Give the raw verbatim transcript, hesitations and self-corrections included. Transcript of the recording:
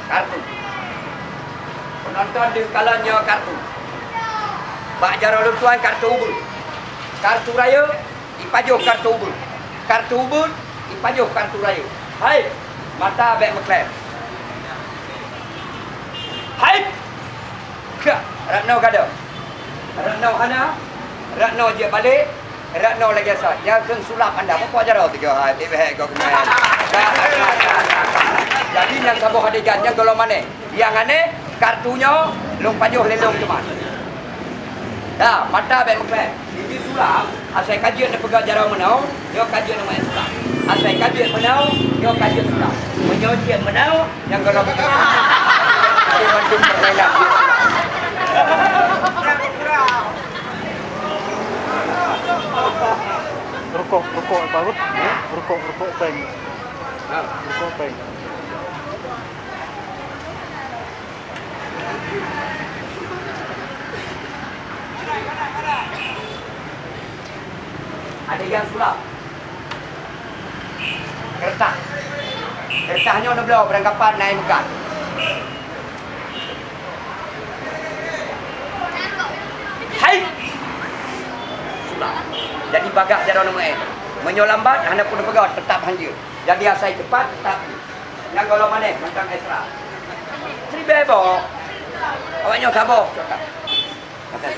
Kartu. Peunonton deuh kalon nyoe kartu. Bak jaroe lôn tuan kartu ubeut. Kartu rayeuk, ipajoh kartu ubeut. Kartu ubeut, ipajoh kartu rayeuk. Hai, mata bèk meuklém. Hai! Ka, rot noe gadôh. Rot noe hana, rot noe jeuet balek, rot noe lagèe sat. Nyan keuneuk sulap anda. Peue jaroe tiga hai, tibèh kok keunan. Jadi nyang saboh adegan nyan gohlom aneh. Nyang aneh, kartu nyoe lôn pajoh lé lôn teuma. Dah, mata bèk meuklém. Di sulap, asai ka jeuet neupeugah jaroe meunoe, nyoe ka jeuet neumaén sulap. Asai ka jeuet meunoe, nyoe ka jeuet sulap. Meunyoe jeuet meunoe, nyang gohlom. Jadi mandum permainan jeuet sulap. Rukok, rukok apa, Bud? Rukok, rukok peng. Ha. Rukok peng. Adegan sulap. Keureutah. Keureutah nyoe neubloe beurangkapat na i meukat. Hai! Sulap. Jadi bagaih jaroe neumeu'en. Meunyoe lambat, hana peue neupeugah, teutap hanjeuet. Jadi asai cepat, teutap. Nyang gohlom aneh, mantong Esra. Ribèe boh. Awak nyoe saboh.